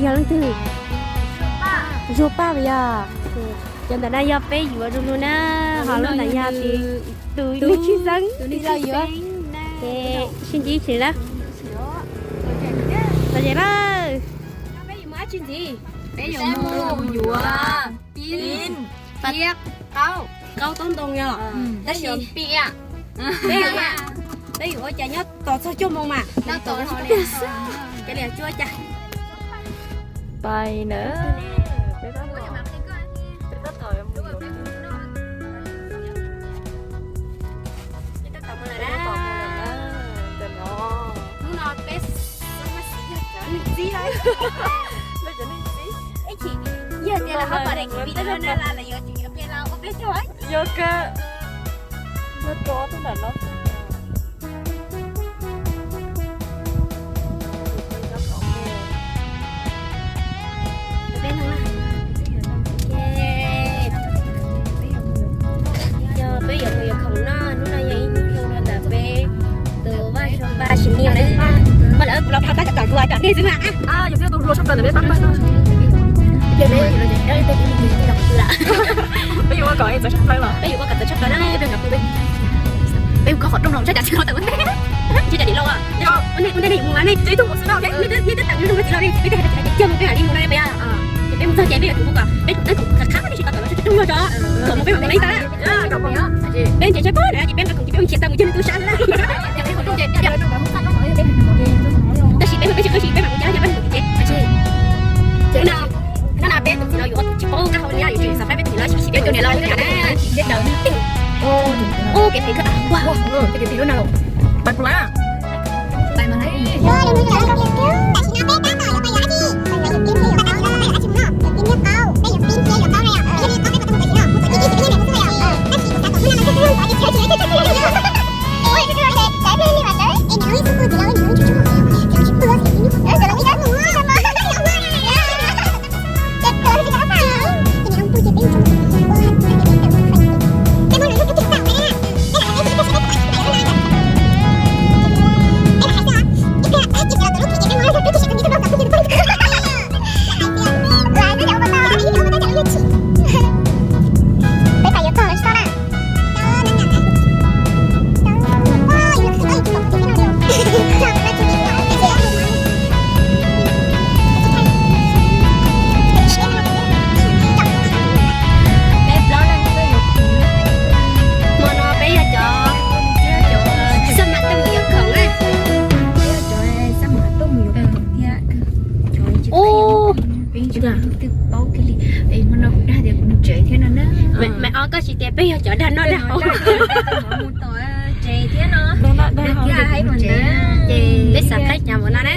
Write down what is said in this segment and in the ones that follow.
Yog leej twg? Zuag Paj yog. Cov ntawm no yog peb yuav zoo lug na, ho lub ntawm yog tus neeg tshwj xeeb, tus neeg tshwj xeeb. Ces sib ntsib tsev lawm. Los tsev lawm. Peb yuav mus yuav pib qaub, qaub taub ntoo yog, tab sis peb yuav ua cas nyob tos txog cuaj moos mas. Cov liam cuab cas. Pais na. Hnub no peb xub mas xis yog cov neeg txib lawm. Yog tias lawv ho pom daim video no lawm yuav tsum yuav peb los ua peb caug. Yog kawg. Nyob rau ob tug nram no. Yog peb yuav mus yuav khoom noj, hnub no yog ib hnub zoo rau ntawm peb tus vaj Suav Paj sim niam lawm. Mas lawv kuv los phaj tab tom kuv los cov dej xwb na. Peb yuav ua kom txawv tshaj plaws na. Peb ua kom qhov rooj no tshaj cas tsis los tawm ua ntej. Tsis cas dim lauj. Ua ntej nej mus nej twb tawm zoo txiv los ne, peb twb hais tias cia mus peb mam li mus no peb. Ces peb mus txog ces peb yuav tsum ua kom peb tus dej khov khab tsis tau tawm los tsob rooj no tso. Thaum mus peb mam mus no ib tag. Peb ntshe tshaj plaws na ces peb nqa khoom ces peb mus khiav tag mus cog nej tub sab. Tab sis peb mus peb tsis qw tsis peb mam mus ces peb mus ces. Hnub no peb tus txiv los yuav tsis paub kab hau li yuav tsum xav pab peb tus txiv los sis peb tus niam los li cas na. Ua kev phem kawg. Pais puas lawm? Hmo no peb yog cov xab mas tuaj mus yuav khoom na. Ub, Maiv Ob, koj tsis tias peb yog cov dag noj dag haus. Peb xav thaib cas mus no na.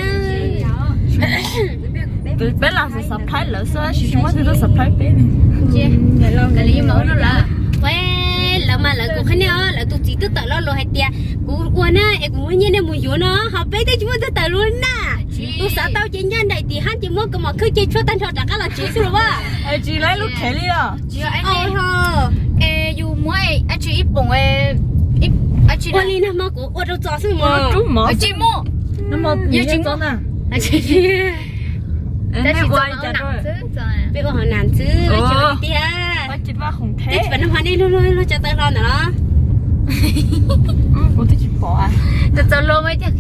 Peb los xav thaib lawv xwb, tsis muaj tus tuaj xav thaib peb. Lawv mas lawv kuv qhia nej os, lawv tus txiv twb tawm lo lus hais tias kuv ua na es kuv muaj nyiaj nej mus yuav no, ho peb twb tsis muaj tus tawm lus na. Tus xav tau ces nyob nraim tim hab ces muab kaus mom khwb ces tshuab tag nrho rov qab los tsev xwb los as. Tsis lub khev li os. Yus muab dab tsi ib poom, ua li nag hmo kuv ua rau txos xwb mog. Tsis muaj. Peb ua hauv nas xwb, tiag. Twb tsis pom nag hmo nej luag luag tso taw hlo ntawm los. Txaus luag mas tiag.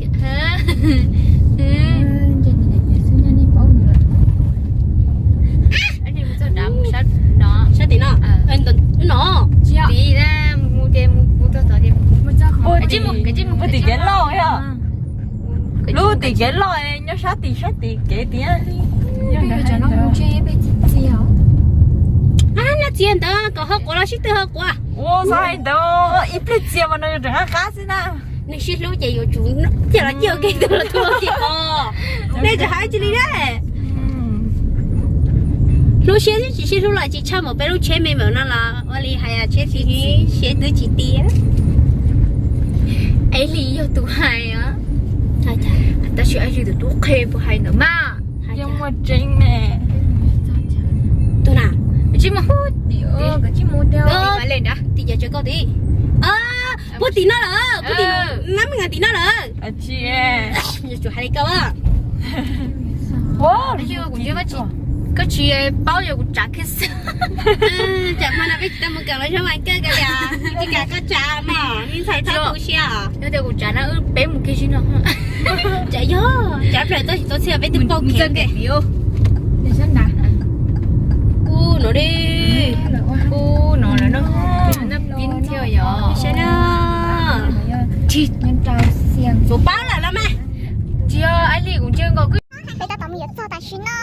Sab tim no, no, tim, puag tim kev loj yog. Lub tim kev loj nyob sab tim, sab tim kev tiag. Noj txias ntawd kom ho quav los sib tw ho quav. Ua xav hais ntawd ib pliag txias mas no yuav rov qab qab xwb na. Neeg sib hlub ces yuav tsum cia los cia ua ke, tus los tus los ces os. Nej tsis hais tsis li na. Hlub siab tsis sib hlub los tsis tshaj mus peb lub tsheb me me no los ua li hais tsheb tsis siab twb tsis tiag. Ib Hlis yog tus hais os. Tab sis Ab Zws tus tub qhe puas hais ntawd mas. Yeej muaj tseeb ne. Tus na? Tsis muaj. Tim cov tsev koj tim. Puag tim no lawm, puag tim no, nab meej tim no lawm. Yuav tsum hais li koj. Kuv, koj tsis paub yog kuv tsav kiag xwb. Tsam hmo no peb tsis tau mus kawm los zoo mas kawg kiag li, tsis kam koj tsav mog, me ntxhais txhob tu siab os. Yog tias kuv tsav na wb peb mus kiag zim no. Tsav yog tsav plaws txog tsis txog txhiab peb twb paub kiag. Kuv no de, kuv no lawm no, pib thiab yog. Saib na, kuv paub lawm los mas. Tsis yog, Aib Lis, kuv ntsia nkaus. Peb tab tom mus yuav txog tam sim no.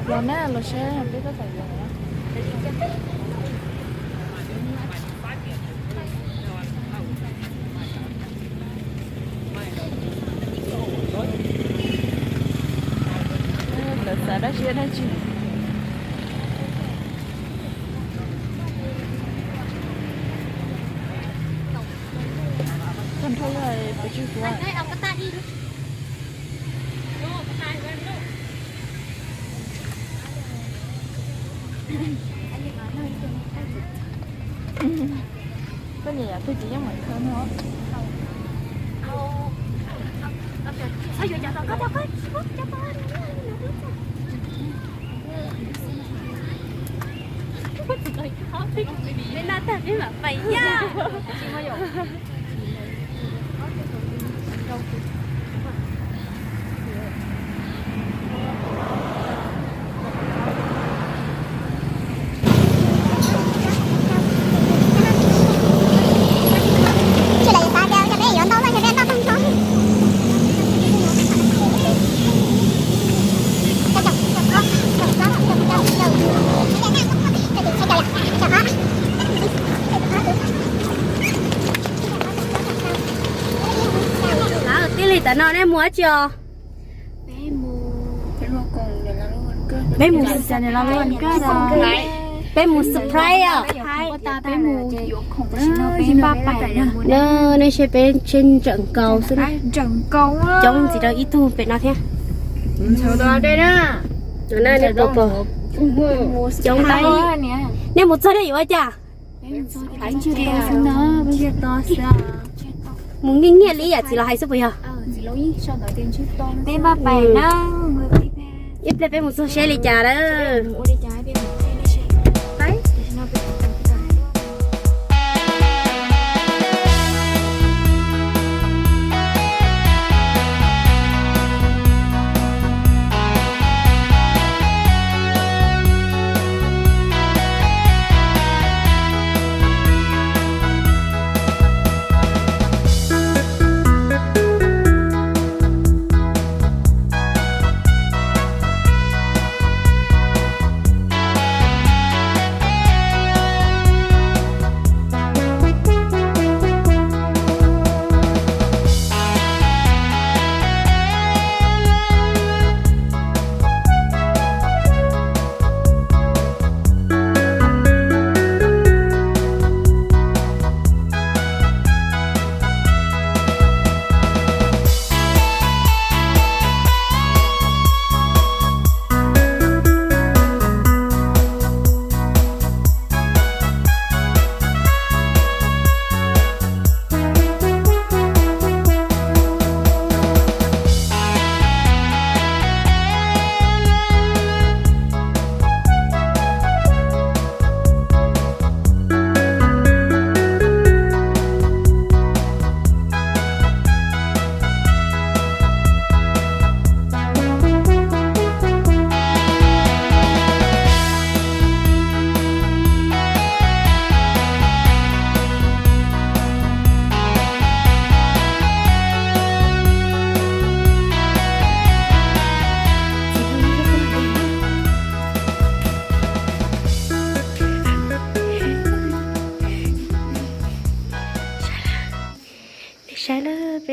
Los na, los saib peb tab tom yuav. Lawv xav dab tsi dab tsi. Koj nrhau pes tsawg kuv. Koj niam yam twg tsis yeej mam khawb no. Tij li tam no nej mus dab tsi os? Peb mus, peb mus surprise os. Nej saib peb tsheb ntsawm nkaus xwb na. Coob ntxiv rau ib tug pem no thiab. Coob tag. Nej mus txog nej yuav ua cas? Mus nyiaj nyiaj li yam txiv los hais xwb puas yog? Ib pliag peb mus txog seb li cas lawm.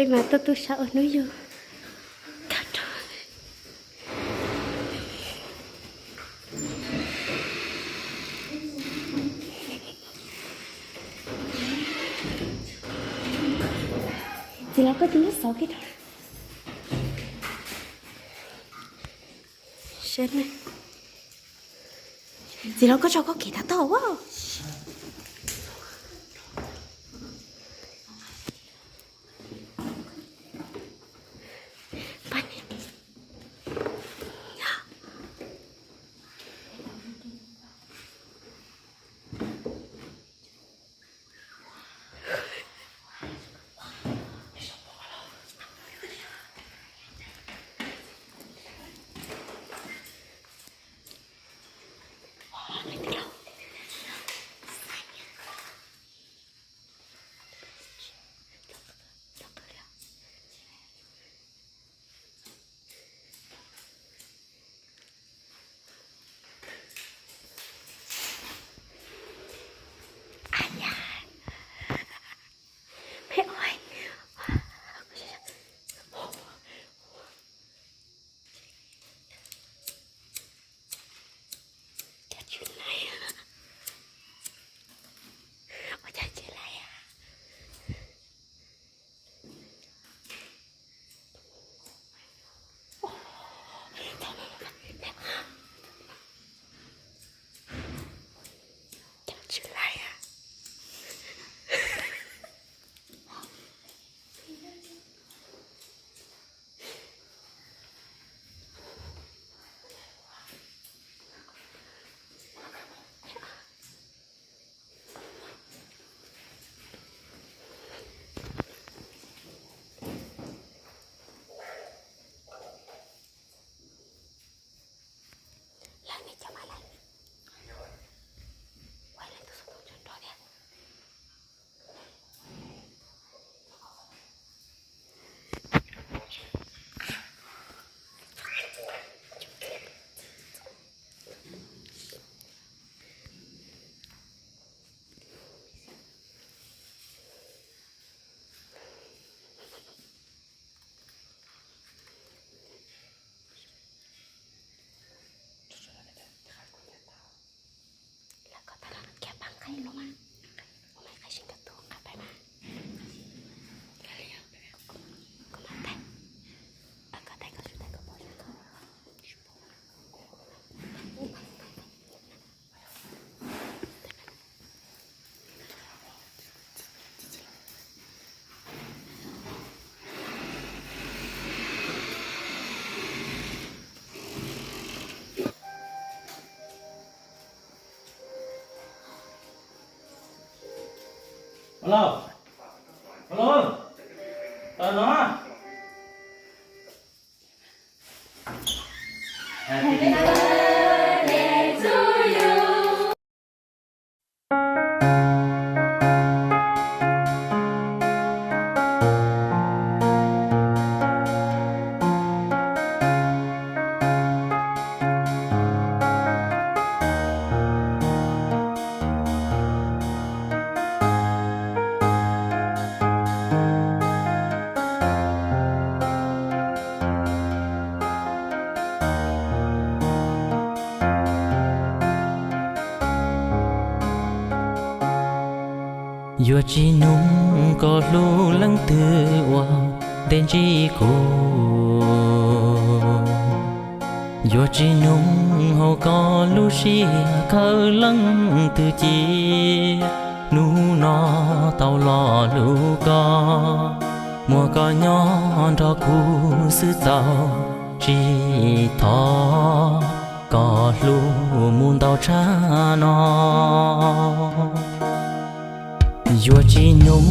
Peb mas tuaj tu sab ua hnub yug. Txiv Laus, koj tus lub xov kev rau. Txiv Laus, koj tso koj kev tav toj ua. Alo, alo, no. Yuav tsis nug koj hlub leej twg uas ntev ntsib kuv. Yuav tsis nug hauv koj lub siab khaws leej twg ci. Hnub no tau los hlub koj, muaj koj nyob nrog kuv xwb txaus, tsis thov kom hlub mus ntau tshaj no. Yuav tsis nug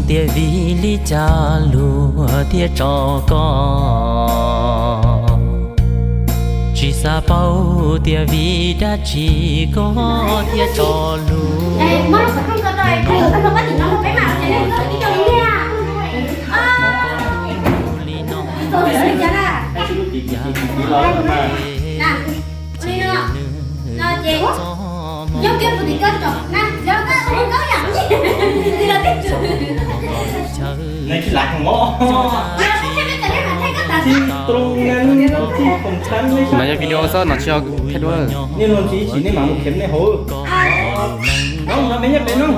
tias vim li cas luag thiaj tso koj, tsis xav paub tias vim dab tsi koj thiaj tso lus. Li no, nws txoj hmoo Nws tsis lam hoo os. Tsis too na, tsis khoom tshab. No yog video xwb, no tsis yog thaij duab. Nej luag ntsis ib chim nej mam mus khev nej hauv. No, no me nyob pem no.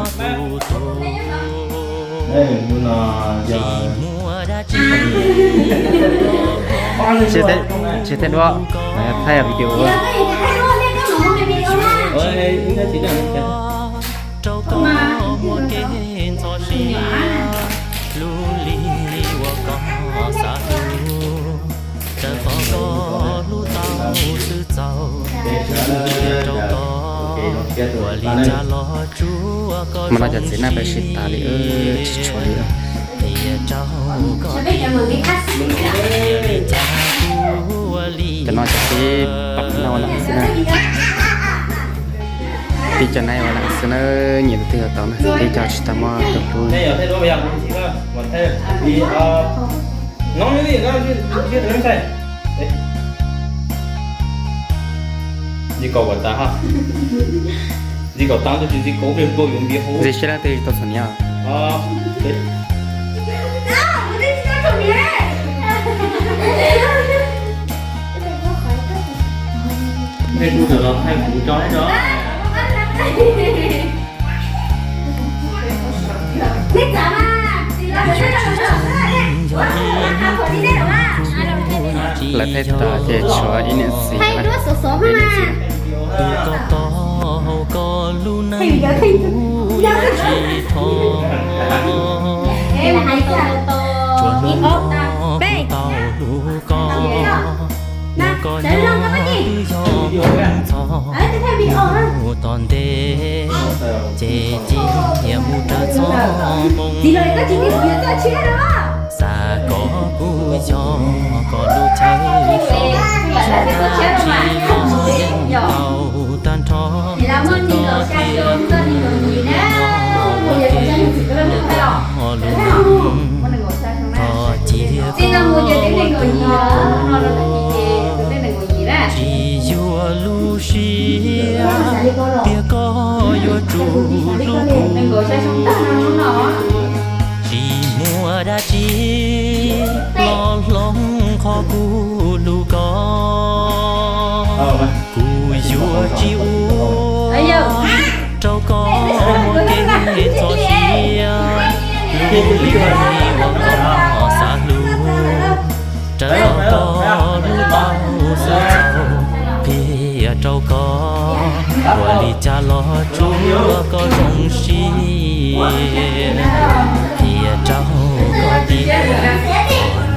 Tsis thaij duab, no yog thaij video. Rau koj ua ke ntxhov siab, lub li uas koj xav hlub, rau qhov koj hlub tau xwb txaus, rau koj ua li cas los tsuav koj. Mas no cov txiv neej peb sib tas li, tsis tshuav li. Qhia rau koj tias, li cas kuv ua li. Cov no cov tib pab no ua neej xwb na. Tib cov neeg ua neej xwb na, nyiam tus twg los tau na, tib cov tsis tau muaj tus hlub. Ntxim siab leej twg tau txom nyem. Lawv thaij tas ces tshuav ib niam txiv. Tus koj tau hauv koj lub neej kuv tsis thov, tsuas hnub no kuv tau hlub koj, hnub koj nyob twb yog hnub txog, hnub tom ntej ces cia mus raws txoj moo. Xav kom kuv yog koj lub chaw so, tsis los tau tag nrho, txawm koj thiab kuv nyob ua ke txoj lub neej, koj cia koj hlub kuv, tsis yuav lub siab, tiag koj yuav tsum hlub kuv. Tsis muaj dab tsi los hloov qhov kuv hlub koj. Kuv yuav tsis ua rau koj muaj kev txog sia, lub neej uas koj xav hlub, rau koj hlub tau xwb txaus. Qhia rau koj, ua li cas los tsuav koj zoo siab, qhia rau koj tias,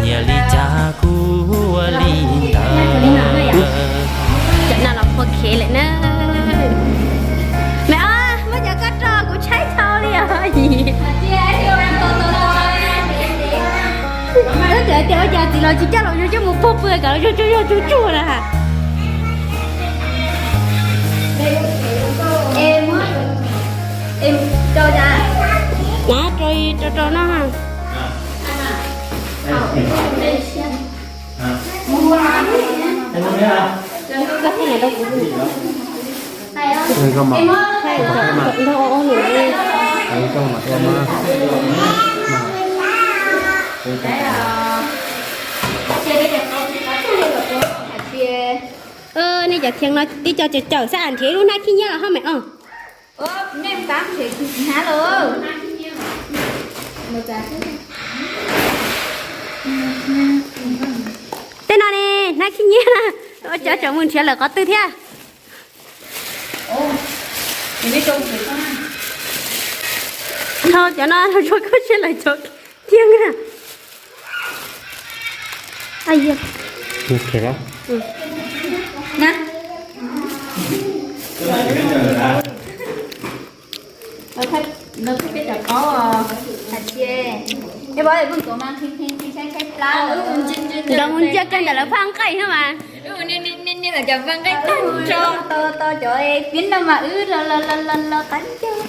nyiam li cas kuv ua li ntawd. Cov no los phua khev lawm na. Me ob, muab cov koj rau kuv tshaib dhau li os. Wb txawm tias ua cas txiv los tsis coj los yug coj mus puag pw kom los yug tsuag yog tsuag tsuag na. Rau rau rau no. Nej cov thiab no tib co cawm cawm xab as nrhiav lub hnab khib nyiab los hoj me os. Tej no ne, hnab khib nyiab na, ua cov tseem mus nrhiav lawm qhov twg thiab. Thaum cov no rau koj seb lawv cov thiab na. Nkawd mus ntsia kiag ntawm lawv phaj nqaij no mas. Cov pib no mas wb los los los los qab ncauj.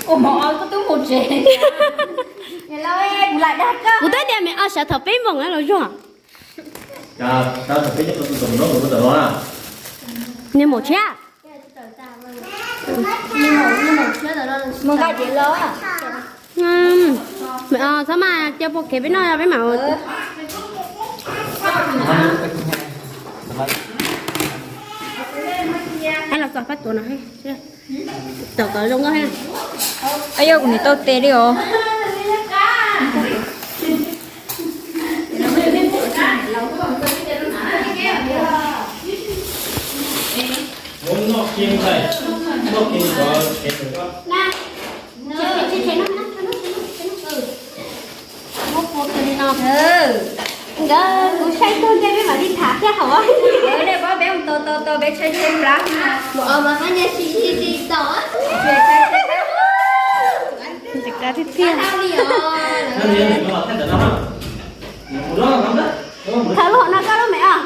Kuv twb tias me ob sawv thaum peb moos los zog. Niag maum tshiab. Mus nqa diev los. Txhob mas cia puas kev peb noj peb mam. Los txog pab tuav no, txog kom zoo nkauj. Yog kuv nim tau tes li os. Nkawd kuv saib tuaj ntshe peb mam li tham thiab hauv. Nej pab peb mus tau tau tau peb tshaib tshaib plab. Mas mas nyob si si si tau. Ntxim qab tiag tiag. Thawj lub hauv no koj lub me os.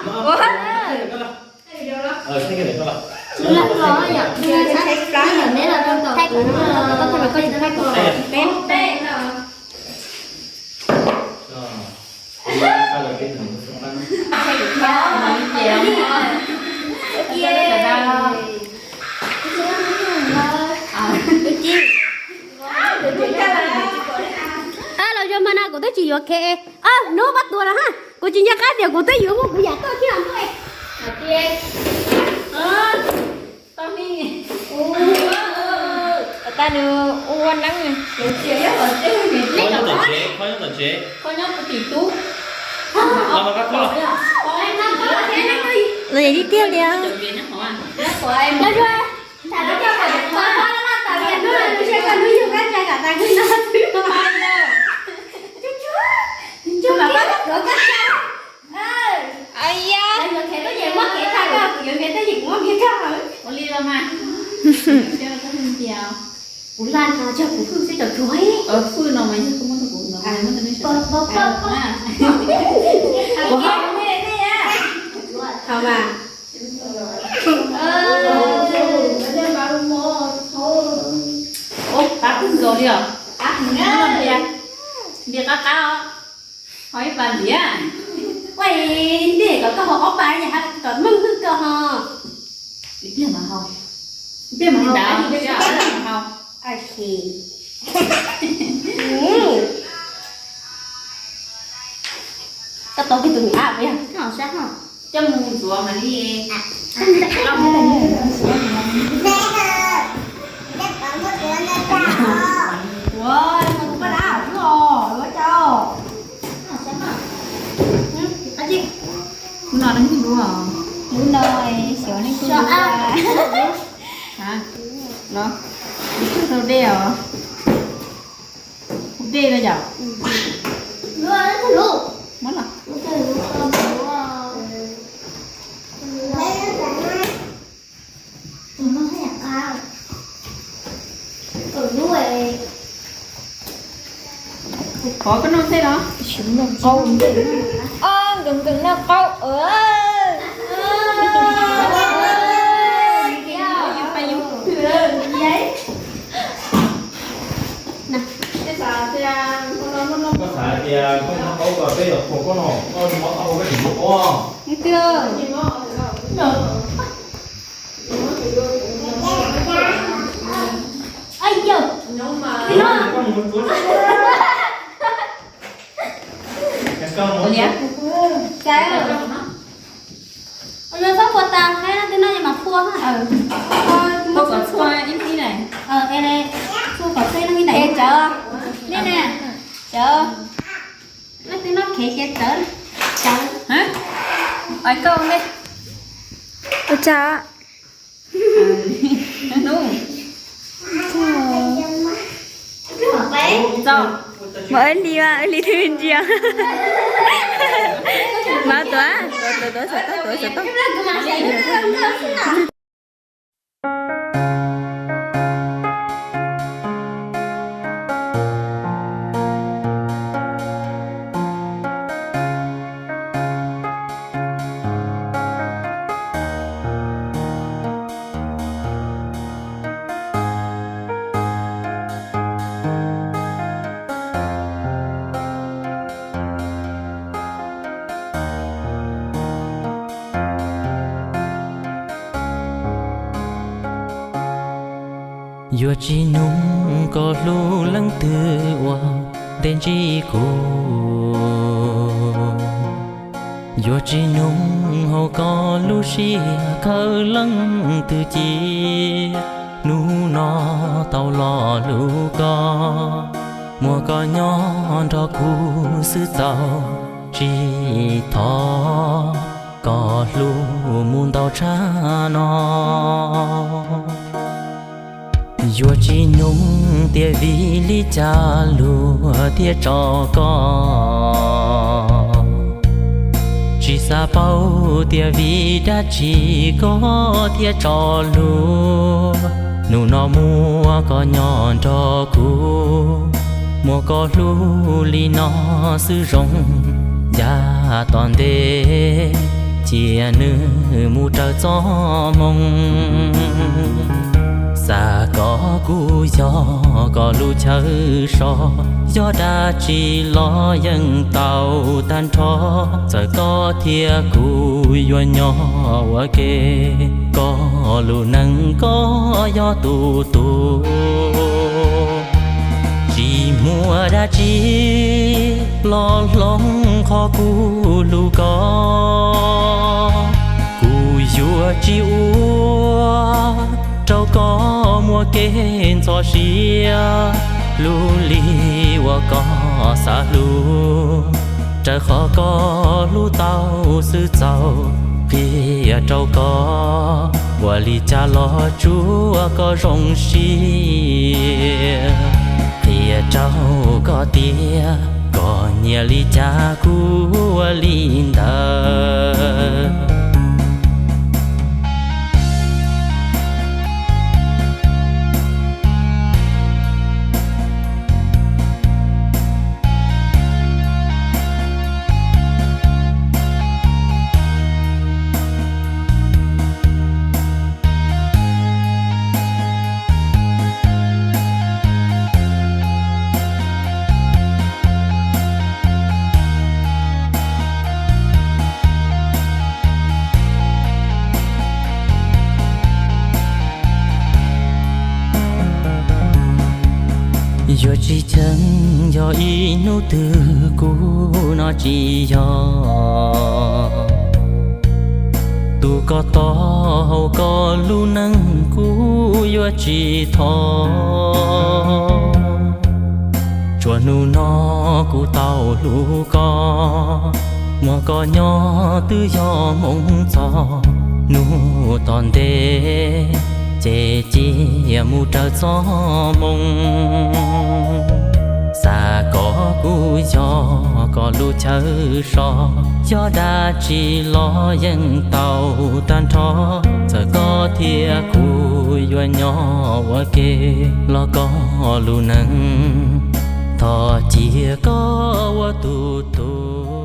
Los zoo mas no kuv twb tsis yuav khev. Hnub pab tuav no ha, kuv tsis nco qab tias kuv twb yuav muaj kuv yam tuaj thiab. Tau nws ua neeb. Los yog li tiag li. Kuv laj no cog kuv hwj xwb cov tsuag. Kuv hwj. Thaum mas. Qab kawg nkaus li os. Npias qab qab os. Ho ib pas ntiav. Ua ntej kom koj haus ob pas, kom meej hwj koj ho. Ib pliag mas haus. Ib pliag mas haus. Koj tau kiag tus me ab puas yog? Coj mus ntxuav mam li. Ua, tus paj dab ua cas. Lub no neeg twg lub? Lub no xyov leej twg lub. Los, lub tsuag rau dej os. Hu dej no yom. Muab los. Qhov koj noj ntej los? Noj qaub ntej. Ob, nkees nkees noj qaub. Koj xav tias koj noj qaub, koj peb yuav qhuas koj no, koj muab taub hau koj tsis muab qaub. Txhob phua tas, twb noj mas phua. Phua kom txhua ib hnub na. Phua kom txhua ib hnub na. Tsawv, nej na, tsawv. Leej twg noj khev ces tsawv, tsawv. Ua tsaug. Hnub. Mas wb li, wb li twb ntsia. Mas tuav, tuav, tuav, tuav, tuav, tuav. Yuav tsis nug koj hlub leej twg ua, ntej ntsib kuv. Yuav tsis nug hauv koj lub siab khawv leej twg ci, hnub no tau los hlub koj, muaj koj nyob nrog kuv xwb txaus, tsis thov kom hlub mus ntau tshaj no. Yuav tsis nug tias vim li cas luag thiaj tso koj, tsis xav paub tias vim dab tsi koj thiaj tso luag. Hnub no muaj koj nyob nrog kuv, muaj koj hlub li no xwb zoo, yav tom ntej cia nws mus raws txoj hmoo. Xav kom kuv yog koj lub chaw so, yog dab tsi los yeej tau tag nrho. Txawm koj thiab kuv yuav nyob ua ke, koj lub neej koj yog tus tus. Tsis muaj dab tsi los hloov qhov kuv hlub koj. Kuv yuav tsis ua rau koj muaj kev ntxhov siab, hlub li uas koj xav hlub, raws qhov koj hlub tau xwb txaus. Qhia rau koj ua li cas los tsuav koj zoo siab, qhia rau koj tias koj nyiam li cas kuv ua li ntawd. Yuav tsis cheem yog ib hnub twg kuv no tsis yog tus koj tos hauv koj lub neej, kuv yuav tsis thov. Tsuas hnub no kuv tau hlub koj, muaj koj nyob twb yog hmoov txog, hnub tom ntej ces cia mus raws txoj hmoo. Xav kom kuv yog koj lub chaw so, yog dab tsi los yeej tau tag nrho. Txawm koj thiab kuv yuav nyob ua ke, los koj lub neej thov cia koj ua tus tus.